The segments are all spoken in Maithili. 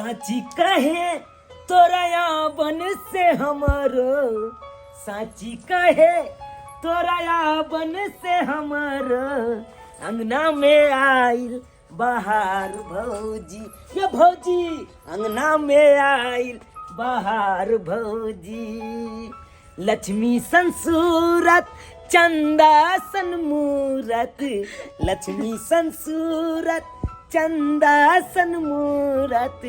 साची कहे तोरा बन से हमरो, साची कहे तोरा बन से हमरो, अंगना में आइल बहार भौजी, ये भौजी अंगना में आइल बहार भौजी। लक्ष्मी सन सूरत चंदा सन मूरत, लक्ष्मी सन सूरत चंदा सन मूरत,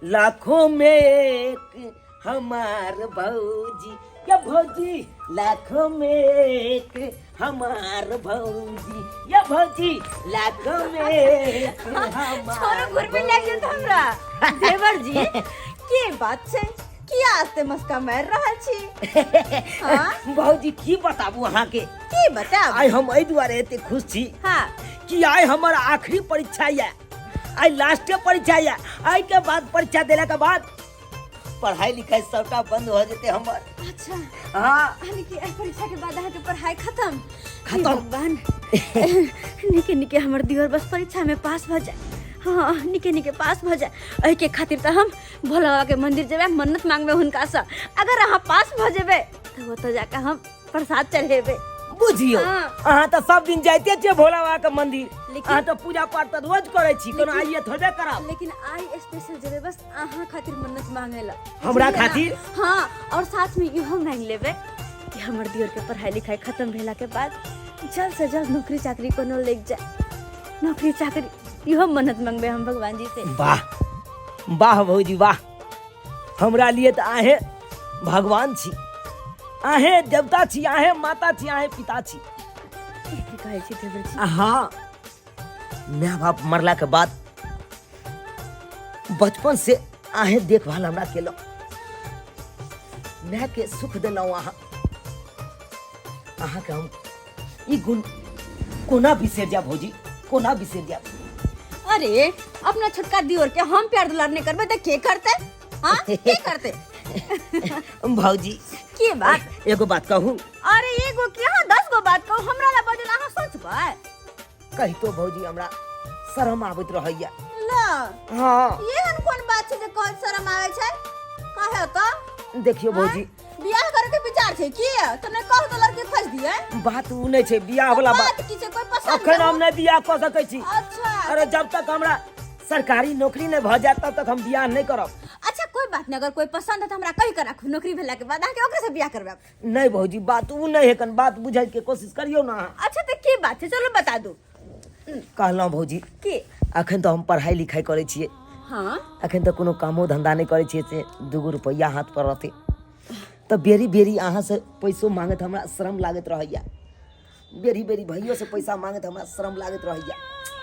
लाखों में एक हमार भौजी, या भौजी लाखों में एक हमार भौजी, या भौजी लाखों में एक हमार। छोरो घुरबी लागि गेल त हमरा। देवर जी, के बात छै, किया आस्ते मस्का मारि रहल छी? हाँ? भौजी की बताबू अहाँके। की बताबू? आइ हम एहि दुआरे एते खुश छी कि आइ हमर आखिरी परीक्षा यऽ, आइ लास्टे परीक्षा यऽ। आइ के बाद परीक्षा देला के बाद पढ़ाई लिखाई सबटा बंद हो जेते हमर। अच्छा। हाँ। यानी कि एहि परीक्षा के बाद अहाँके पढ़ाई खत्म? खत्म। हे भगवान, निके निके हमर दियोर बस परीक्षा में पास भऽ जाए। हाँ, निके निके पास भऽ जाए, एहिके खातिर तऽ हम भोला बाबा के मंदिर जेबै, मन्नत मांगबै हुनका से। अगर अहाँ पास भऽ जेबै तऽ ओतऽ जाकऽ हम प्रसाद चढ़ेबै। बुझियौ। हाँ। अहाँ तऽ सब दिन जाइते छियै भोला बाबा के मंदिर। लेकिन- अहाँ तऽ पूजा पाठ तऽ रोज करै छी, कोनो आइए थोड़े करब। लेकिन आइ स्पेशल जेबै बस अहाँ खातिर मन्नत मांगे ला। हमरा बुझलियै ना? खातिर? हाँ, और साथ में इहो मांग लेबै कि हमर दियोर के पढ़ाई लिखाई खत्म भेला के बाद जल्द से जल्द नौकरी चाकरी कोनो लग जाए, नौकरी चाकरी, इहो मन्नत मांगबै हम भगवान जी से। वाह वाह भौजी वाह, हमरा लिए तऽ अहें भगवान छी, अहें देवता छी, अहें माता छी, अहें पिता छी। की कहै छी देवर जी? हाँ, माय बाप मरला के बाद बचपन से अहें देखभाल हमरा केलहुँ, माय के सुख देलहुँ अहाँ। अहाँके हम ई गुण कोना बिसरि जायब भौजी, कोना बिसरि जायब? अरे अपना छोटका दियोर के हम प्यार दुलार नहीं करबे त के करते? हाँ, के करते? भौजी। के बात? एगो बात कहू? अरे एगो के हाँ 10 गो बात कहू, हमरा ला बजल अहाँ सोचबै? कहितो भौजी हमरा शरम आबैत रहैया। ला। हाँ। एहन कोन बात छै जे कहैत शरम आबै छै? कहे तो। देखियो भौजी। हाँ? बियाह करे के विचार छै की? त नै कहू त लड़की खोज दिए। बात उ नै छै बियाह वाला बात। बात की छै? कोई पसंद अखन हम नै बियाह क सकै छी। अच्छा। अरे जब तक हमरा सरकारी नौकरी नै भ जायत तब तक हम बियाह नै करब। अच्छा कोई बात नै, अगर कोई पसंद है त हमरा कहि के राखू, नौकरी भेला के बाद अहाँ के ओकरे से बियाह करबाब। नहीं भौजी बात उ नहीं है, कन बात बुझे के कोशिश करियो ना अहाँ। अच्छा तो की बात है, चलो बता दू। कहलहुँ भौजी की? अखन तो हम पढ़ाई लिखाई करै छियै। हाँ। अखन तो कोनो कामो धंधा नहीं करै छियै, से 2 रुपैआ हाथ पर रहतै तऽ बेरी बेरी अहाँ से पैसो मांगैत हमरा शरम लागैत रहैया, बेरी बेरी भैयो से पैसा मांगैत हमरा शरम लागैत रहैया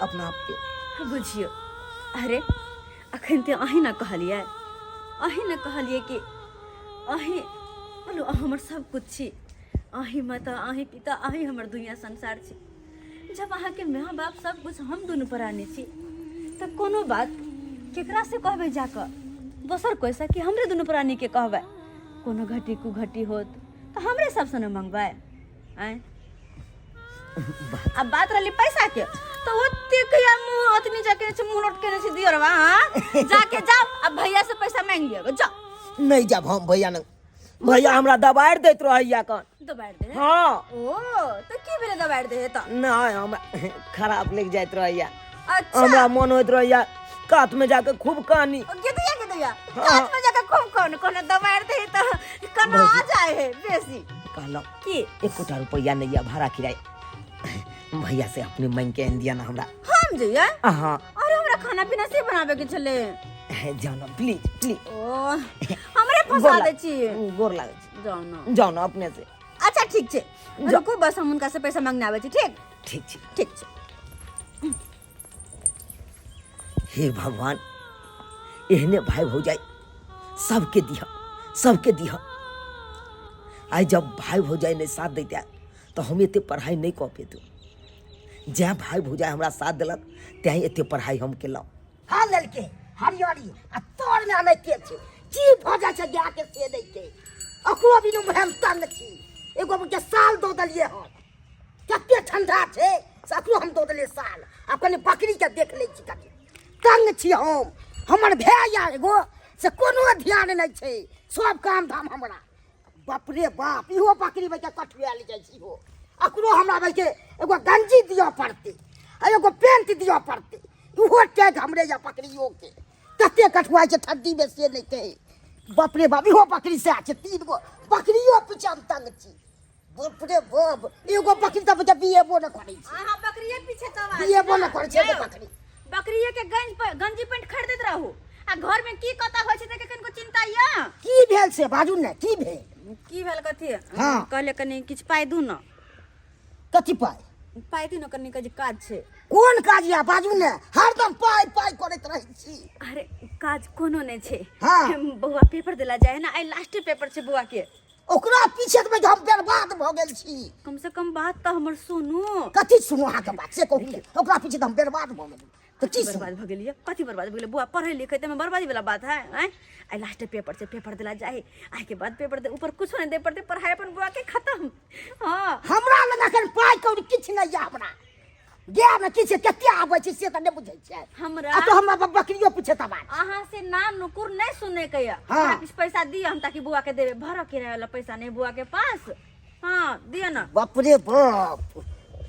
अपना आपके। बुझियो, अरे अखन तऽ अहीं ने कहलियै, अहीं ने कहलियै कि अहीं बोलू अहाँ हमर सब कुछ छी, अहीं माता अहीं पिता अहीं हमर दुनिया संसार छी। जब अहाँके माँ बाप सब कुछ हम दुनू प्राणी छी तऽ कोनो बात केकरा से कहबै जाकऽ, दोसर कोइसँ कि हमरे दुनू प्राणीके कहबै? कोनो घटी कुघटी होत तऽ हमरे सबसँ ने मंगबै। आँय अब बात रहली पैसा के तो ओते कहिया मुंह ओतनी जाके छै, मुंह लोट के छै दियरवा। हां जाके जाओ अब भैया से पैसा मांग लियो, जाओ। नहीं जाब हम भैया न, भैया हमरा दबाड़ दैत रहैया कन। दबाड़ दे? हाँ। ओ तो की भेले दबाड़ दे त? नहीं हमरा खराब लग जाइत रहैया। अच्छा। हमरा मन होइत रहैया कात में जाके खूब कानी। ओ, गिदिया, गिदिया। हाँ। कात में जाके खूब कान, कोनो दबाड़ दे त कना आ जाए है बेसी। कहलहुँ की? एकोटा रुपैआ नहीं है भाड़ा किराया, भैया से अपने मांग के आनि दिया ना हमरा। हम जइए? हाँ। अरे हमरा खाना पीना से बनाबे के छले। जाओ ना प्लीज प्लीज। ओ हमरे फंसा दे छी। गोर लागै छी। जाओ ना। जाओ ना अपने से। अच्छा ठीक छै, जाओ। रुकू बस हम हुनका से पैसा मांगने आबै छी। ठीक? ठीक छै। ठीक छै। हे भगवान, एहने भाई भौजाई सबके दिह, सबके दिह। आइ जब भाई भौजाई नहीं साथ दैते तो हम एते पढ़ाई नहीं कऽ पेतू। जै भाई भौजाई हमरा साथ देलक तैं एते पढ़ाई हम केलहुँ। हर लेलकै हरियरी आ तोर में अनैते छै, की भऽ जाइ छै गाय के से दै के। ओकरो बिनु हम तंग छी, एगो के साल दऽ देलियै हन, कते ठंडा छै से अकरो हम दऽ देलियै साल। आब कनि बकरी के देख लै छी, कनि तंग छी हम। हमर भाय या एगो से कोनो ध्यान नहि छै, सब काम धाम हमरा। बाप रे बाप, इहो बकरी बच्चा कठुआयल जाइ छै इहो। अकरो हमरा बच्चे एगो गंजी दिअ पड़तै आ एगो पेंट दिअ पड़तै। इहो टैग हमरे या बकरियो के कते कठुआइ छै ठंडी में से नहि कहै। बाप रे बाप, इहो बकरी सएह छै। 3 गो बकरियो पीछे हम तंग छी। बाप रे बाप, एगो बकरी तऽ बच्चा बिएबो नहि करै छै। अहाँ बकरिये पीछे तबाह बिएबो नहि करै छै एगो बकरी। बकरिये के गंजी पेंट खरीदैत रहू आ घर में की कता होइ छै तके कनिको चिंता या की भेल से बाजू ने, की भेल? की भेल कथी? हाँ। कहले कनि किछु पाइ दू न। कथी पाइ? पाइ दू न कनि, कनि काज छै। कोन काज या बाजू ने, हरदम पाइ पाइ करैत रहै छी। अरे काज कोनो नहि छै। हाँ। बौआ पेपर देला जाय है ना, आइ लास्ट पेपर छै बौआ के। ओकरा पीछे तऽ हम बर्बाद भऽ गेल छी। कम से कम बात तऽ हमर सुनू। कथी सुनू अहाँके बात से कहू ने, ओकरा पीछे तऽ हम बर्बाद भऽ गेलहुँ। तऽ की बर्बाद भऽ गेलियै? कथी बर्बाद भऽ गेलै बौआ? पढ़ै लिखै तऽ बर्बादी वाला बात है। आँय, आइ लास्ट पेपर छै, पेपर देला जाय, आइ के बाद पेपर दे ऊपर कुछो नहि दे पड़तै, पढ़ाइ अपन बौआ के खत्म। हाँ। हमरा लग अखन पाइ कौड़ी किछु नहि यऽ, हमरा गायमे किछु कते आबै छै से तऽ नहि बुझै छियै। हमरा आ तऽ हमरा बकरियो पूछे तब अहाँ से नाम नुकुर नहीं सुने के यऽ। हाँ। हमरा किछु पैसा दिअ हम ताकि बौआ के देबै, भरऽ किराया वाला पैसा नहीं बौआ के पास। हाँ दिअ ना। बाप रे बाप,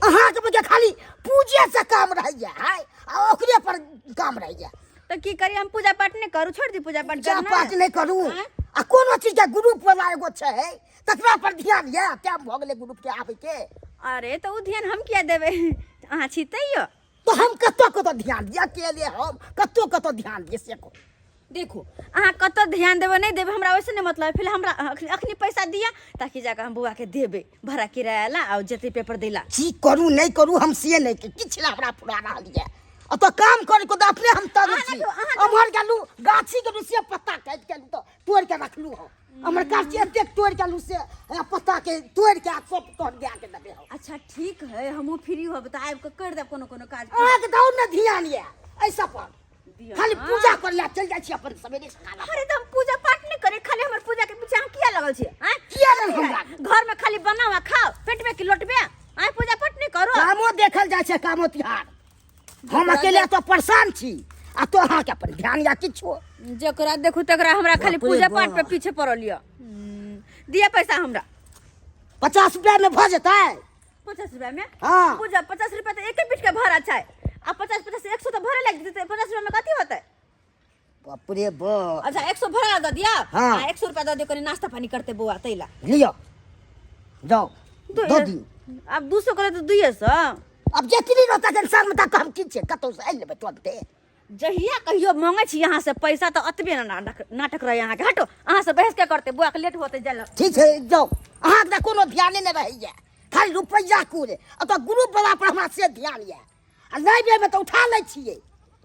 अहाँके बुझे खाली पूजे से काम रहैया है आ ओकरे पर काम रहैया। तऽ की करी हम, पूजा पाठ नहीं करू? छोड़ दी पूजा पाठ पूजा करना? पाठ नहीं करू। आँय? आ कोनो चीज के ग्रुप वाला एगो छै तकरा पर ध्यान यऽ, टाइम भऽ गेलै ग्रुप के आबै के। अरे तऽ ओ ध्यान हम किया देबै, अहाँ छी तैयो। तऽ हम कतऽ कतऽ ध्यान दिअ अकेले, हम कतऽ कतऽ ध्यान दिअ से कहू। देखू अहाँ कतऽ ध्यान देबै नहि देबै हमरा ओहिसँ नहि मतलब, फिलहाल हमरा अखनी पैसा दिअ ताकि जाकऽ हम बौआके देबै भाड़ा किराया ला आ जेतै पेपर दै ला। की करू नहि करू हम से नहि किछु नहि हमरा फुरा रहल यऽ। एतऽ काम करे के तऽ अपने हम तंग अहाँ छी। देखियौ, अहाँ एम्हर गेलहुँ गाछी गेलहुँ से पत्ता काटि के तऽ तोड़ि के रखलहुँ हँ, हमर गाछी एतेक तोड़ि के आलू से पत्ता के तोड़ि के सब तोड़ दए के देबै हम। अच्छा ठीक है, हमहूँ फ्री होब तऽ आबि कऽ करि देब कोनो कोनो काज। अहाँके तऽ आओर ने ध्यान यऽ एहि सब पर, दिअ खाली ना। पूजा कर ला चलि जाइ छी अपन सवेरे सकाल। अरे तऽ हम पूजा पाठ नहि करी, खाली हमर पूजा के पीछे अहाँ किया लगल छियै? आँय? किया नहि हम लागल? घर में खाली बनाओ आ खाओ, पेट में की लोटबे? आँय, पूजा पाठ नहि करू? कामो देखल जाइ छै, कामो तिहार। हम अकेले तो परेशान छी आ तो अहाँके अपन ध्यान या किछो। जकरा देखू तकरा हमरा खाली बाप रे पूजा पाठ पे बाप। पीछे पड़ल यऽ। दिअ पैसा हमरा। 50 रुपया में भऽ जेतै? 50 रुपया में? हाँ। पूजा 50 रुपया तऽ एके पीठ के भाड़ा छै आ 50 50 100 तऽ भाड़ा लागि जेतै, 50 रुपया में कथी होतै? बाप रे बाप। अच्छा 100 भाड़ा दऽ दिअ। हाँ। आ 100 रुपया दऽ दियौ, कनि नाश्ता पानी करतै बौआ तैला। लिअ जाउ दऽ दियौ। आब 200 करे तऽ 200। अब जतनी रहता के संग में तक हम की छै कतौ से आनि लेबै तुरंते। जहिया कहियो मांगे छी अहाँ से पैसा तऽ अतबे ना नाटक रहै अहाँके। हटो, अहाँ से बहस के करतै, बौआ के लेट होतै जाय लए। ठीक छै जाउ, अहाँके तऽ कोनो ध्याने नहि रहैया, खाली रुपैआ कुरे। ओतऽ ग्रुप वाला पर हमरा से ध्यान यऽ आ लै बेरमे तऽ उठा लै छियै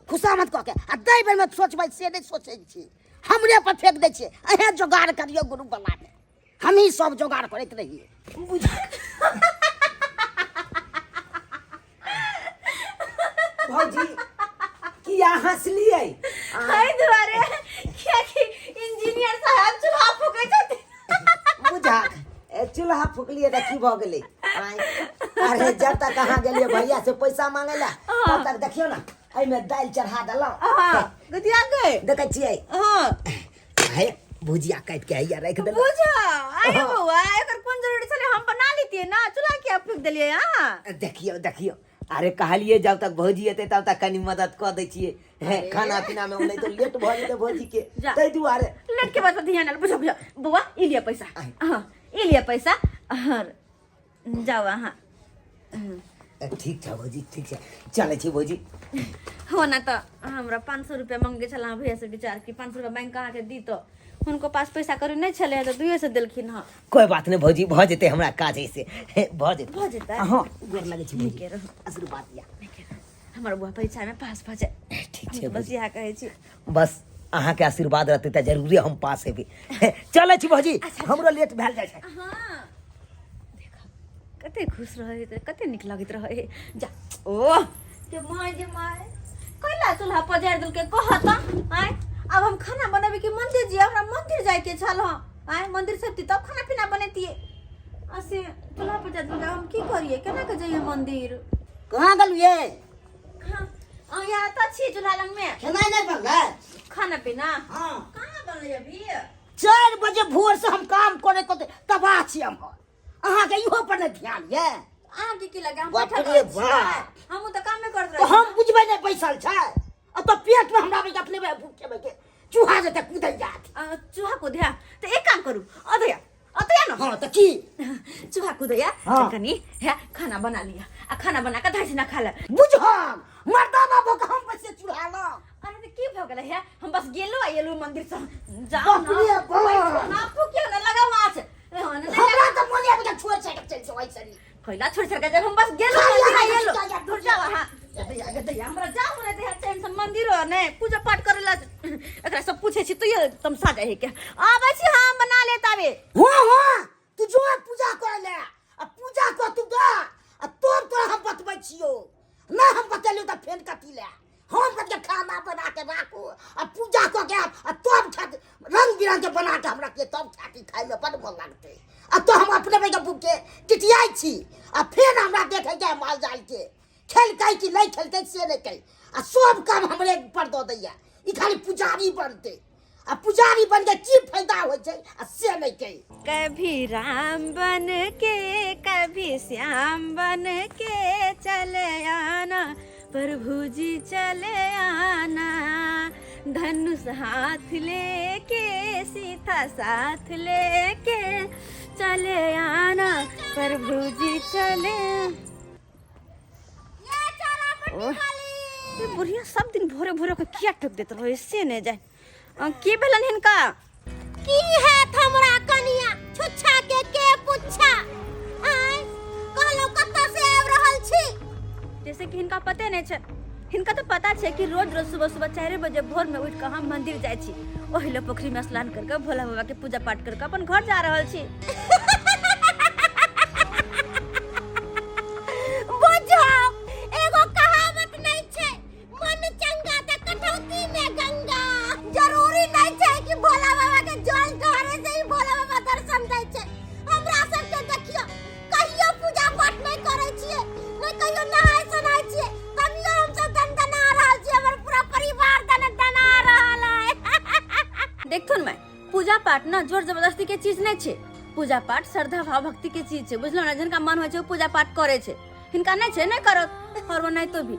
खुशामद कऽ के, आ दै बेरमे सोचबै से नहि सोचै छी, हमरे पर फेंक दै छियै। अहें जोगाड़ करियौ ग्रुप वालामे, हमही सब जोगाड़ करैत रहियै। भौजी किया हंसलियै? एहि दुआरे कियाकि इंजीनियर साहब चूल्हा फूकै छथिन। बुझा चूल्हा फूकलियै तऽ की भऽ गेलै? आँय, अरे जब तक अहाँ गेलियै भैया से पैसा मांगे ला तब तक देखियौ ने एहिमे दालि चढ़ा देलहुँ। हाँ, गुदिया गए। देखै छियै? हाँ। हे भुजिया काटि के हैया राखि देलहुँ। बुझा अरे बौआ एकर कोन जरूरी छलै, हम बना लेतियै ना, चूल्हा किया फूक देलियै अहाँ? देखियौ देखियौ, अरे कहलियै जब तक भौजी एतै तब तक कनि मदद कऽ दै छियै हे खाना पीना में, नहि तऽ लेट भऽ जेतै भौजी के जा। ताहि दुआरे। लेट के बात पर ध्यान आयल। बुझो बुझो बौआ, ई लिअ पैसा। हाँ ई लिअ पैसा और जाउ अहाँ। ठीक छै भौजी, ठीक छै, चलै छी भौजी। हो ना तऽ हमरा 500 रुपया मांगे छल अहाँ भैया से विचार कि 500 रुपया बैंक अहाँके दी तऽ हुनको पास पैसा करू नहि छलै तऽ 200 देलखिन हँ। कोइ बात नहि भौजी, भऽ जेतै हमरा काज ऐसे भऽ जेतै। भऽ जेतै? हँ, गोर लगै छी भौजी। नीके रहू। आशीर्वाद दिअ। नीके रहू। हमर बौआ परीक्षा में पास भऽ जाए। ठीक हम छै तऽ बस भौजी। इएह कहै छी। बस अहाँके आशीर्वाद रहतै तऽ जरूरे हम पास हेबै। चलै छी भौजी, हमरो लेट भेल जाइ छै। हाँ देखो कते खुश रहै तऽ कते नीक लगैत रहै। जा ओ जे माय जे माय कैला चूल्हा पजारि देलकै कह तऽ। आँय आब हम खाना बनेबै कि मंदिर जियै? हमरा मंदिर जाइके छल हँ। आँय मंदिर से अबती तब खाना पीना बनेतियै, आ से चूल्हा पजारि देलकै, हम की करियै, केना के जइयै मंदिर? कहाँ गेलियै? हाँ, अहाँ यहाँ तऽ छी चूल्हा लगमे। खेनाइ नहि बनलै? खाना पीना हाँ कहाँ बनलै अभी 4 बजे भोर से हम काम करे को तबाह छी हम। अहाँके इहो पर नहि ध्यान ये? अहाँके की लगे, हम बाप बैठल रे रहै छियै? बाप। हमहूँ तऽ कामे करैत तऽ रहै। हम बुझबै नहि बैसल छै? आ तऽ पेट में हमरा बेटा अपने भूखे बैठे चूहा जेतै कूदै जात। चूहा कूदया तऽ एक काम करू, अदया अतया न। हाँ, तऽ की? चूहा कूदया। हाँ। तऽ कनि हे खाना बना लिया आ खाना बना कऽ धाइ ना खा ले। बुझल मर्दाना भऽ कऽ हम पैसे चूल्हा लग। अरे, तऽ की भऽ गेलै? हे हम बस गेलो आ एलु मंदिर से, जाउ बाप रे न। बाप। बैठू न, फूकियो न, लगाउ आँच। हाँ, न, हमरा तऽ मोने आबि गेल, छोड़ि छाड़ि कऽ चलि जाउ ऐसे नहीं। कैला छोड़ छाड़ के जब हम बस गेलो खाली मंदिर आ अहाँ एलो। जाउ, दूर जाउ अहाँ। दैया गे दैया, हमरा जाउ ने दैया चैन से मंदिर ने पूजा पाठ करे ला। एकरा सब पूछे छी तो ये तमसा जाइ के। आबै छी हम, बना ले ताबे। हाँ हाँ, तू जो पूजा कर ले आ पूजा कर तू गा आ तोर तोरा हम बतबै छियो ना। हम बतेलियो तऽ फेन कथी ले? हम बतिया खाना बना के राखू आ पूजा कऽ के आ तब खा, रंग बिरंग के बना के हमरा के तब खाती, खाय में बड मन लागतै। आ तो हम अपने बेटा बुक के टिटियाइ छी आ फेर हमरा देखै के माल जाल के खेलकै कि नहि खेलकै से नहि कै आ सब काम हमरे पर दऽ दैया। ई खाली पुजारी बनतै आ पुजारी बन के की फायदा होइ छै आ से नहि कै। कभी राम बन के, कभी श्याम बन के चले आना प्रभु जी, चले आना। धनुष हाथ लेके, सीता साथ लेके चले आना प्रभु जी, चले। ओह, ई बुढ़िया सब दिन भोरे भोरे के किया ठोक देत रहे से नहीं जाए। की भेलन हिनका? की हैत हमरा कनिया छुच्छा के पुच्छा? आय कहलहुँ, कतऽ से आबि रहल छी? जैसे कि हिनका पते नहीं छै। हिनका तो पता छै कि रोज रोज सुबह सुबह 4 बजे भोर में उठ के हम मंदिर जाइ छी, ओहि लए पोखरी में स्नान करके भोला बाबा के पूजा पाठ करके अपन घर जा रहल छी। बुझाओ, एगो कहावत नहीं छै, मन चंगा त कठौती में गंगा। जरूरी नहीं छै कि भोला बाबा के जल ढारे से ही भोला बाबा दर्शन दै छै। हमरा सबके देखियो, कहियो पूजा पाठ नहीं करै छियै, नहीं कहियो नहाय सोनाय छियै, तभियो हम सब दनदना रहल छियै। हमर पूरा परिवार दनदना रहल है। देखथुन मैं, पूजा पाठ ना जोर जबरदस्ती के चीज नहीं छै। पूजा पाठ श्रद्धा भाव भक्ति के चीज छै, बुझलो ना? जिनका मन होइ छै ओ पूजा पाठ करे छै, हिनका नहीं छै, नहीं करत। और वो नहीं तो भी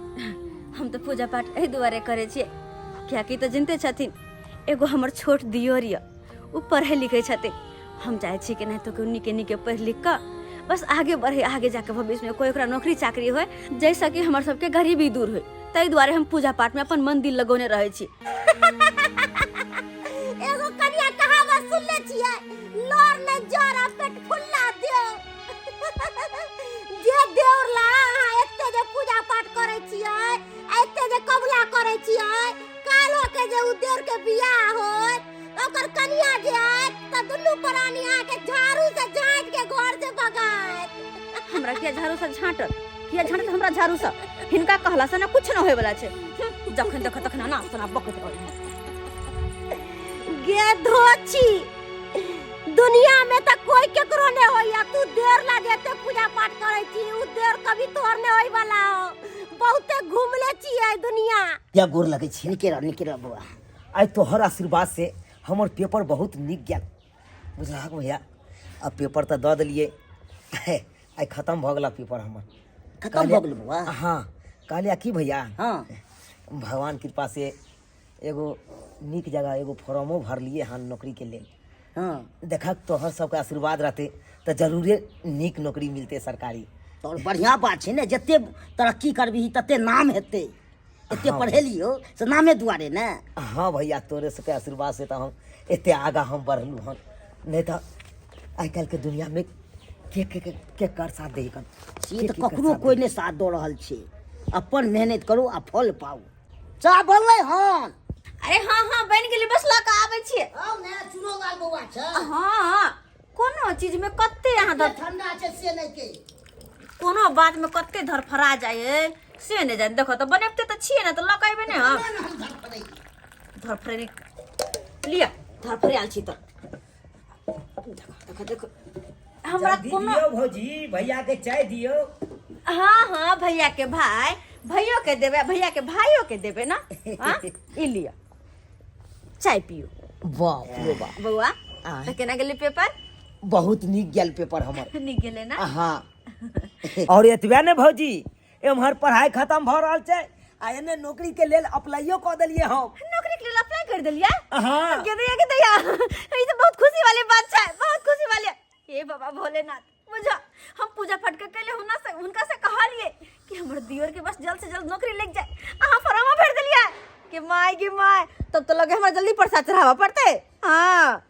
हम तो पूजा पाठ एहि दुआरे करै छियै, कियाकि तऽ जिनते छथिन एगो हमर छोट दियोर यऽ, ओ पढ़ै लिखै छथिन। हम चाहै छी कि नहि तो केओ नीके नीके पढ़ि लिख कऽ बस आगे बढ़े, आगे जाके भविष्यमे कोई ओकरा नौकरी चाकरी होय, जाहिसँ कि हमर सबके गरीबी दूर होय। ताहि दुआरे हम पूजा पाठमे अपन मन दिल लगौने रहै छी। एगो कनिया कहावत सुनले छियै, लोर नै जर आ पेट फुल्ला देव। जे देवर ला अहाँ एते जे पूजा पाठ करै छियै, एते जे कबुला करै छियै, काल्हो के जे उ देवर के बियाह होत, ओकर कनिया जे आयत तऽ दुनू प्राणी अहाँके झाड़ू से झाँटि के घर से भगायत। हमरा किया झाड़ू से झाँटत? किया झाँटत हमरा झाड़ू से? हिनका कहला से ना कुछ न होय वाला छै। जखन देख तखन ना सुना बकैत रहै। गे धोछी, दुनिया में तऽ कोई केकरो नहीं होइया। तू देर ला जेते पूजा पाठ करै छी, उ देर कभी तोहर नहीं होय वाला हो। बहुते घूमले छियै दुनिया। या, गोर लगै छी। निके रह, निके रह बौआ। आइ तोहर आशीर्वाद से हमर पेपर बहुत नीक गेल, बुझलहक भैया? आ पेपर तऽ दऽ देलियै, आइ खतम भऽ गेल पेपर हमर। खतम भऽ गेल बौआ? हाँ, कहलियै की भैया, हाँ। भगवान कृपा से एगो नीक जगह एगो फॉर्मो भरलियै हन नौकरीके लेल। देखक, तोहर सबके आशीर्वाद रहतै तऽ जरूरे नीक नौकरी मिलतै सरकारी। तऽ बढ़िआँ बात छै ने। जते तरक्की करबिही तते नाम हेतै। एते पढ़ेलियो से नामे दुआरे ने। हाँ भैया, तोरे सबके आशीर्वाद से तऽ हम एते आगाँ हम बढ़लहुँ हन, नहीं तऽ आइ काल्हिके दुनियामे के के के के कर साथ दै कन? से तऽ ककरो कोइ नहि साथ दऽ रहल छै। अपन मेहनत करू आ फल पाउ। चाह बनलै हन? अरे हाँ हाँ, बनि गेलै, बस लऽ कऽ आबै छियै। आउ ने, चुनो लाल बौआ छै। हाँ, कोनो चीज में कते अहाँ धर ठंडा छै से नहि के। कोनो बात में कते धरफड़ा जाइ से नहि जानि। देखो तऽ, बनेबते तऽ छियै ने, तऽ लऽ कऽ अयबै ने हम? ने हम धरफड़ै। धरफड़े लिअ, धरफड़ायल छी तऽ देखो देखो देखो हमरा जल्दी कोनो दियौ भौजी, भैया के चाय दियौ। हाँ हाँ, भैया के भाई, भैयो के देबै, भैया के भाइयो के देबै ना। हाँ, ई लिअ। चाय पियू। बाप रे बाप। बौआ, आँय। तऽ केना गेलै पेपर? बहुत नीक गेल पेपर हमर। नीक गेलै ना? हाँ, और एतबे ने भौजी, एम्हर पढ़ाई खत्म भऽ रहल छै आ एने नौकरी के लेल अप्लाइयो कऽ देलियै हम। नौकरी के लेल अप्लाई कर देलियै? हाँ। के दैया, के दैया, ई तऽ बहुत खुशी वाली बात छै, बहुत खुशी वाली। हे बाबा भोलेनाथ, बुझा हम पूजा पाठ के कैले हुनका से, हुनका से कहलिए कि हमर दियोर के बस जल्द से जल्द नौकरी लग जाए, अहाँ फॉर्म भर देलियै के my, के my, तब तो लगे हमरा जल्दी प्रसाद चढ़ावा पड़ते। हाँ।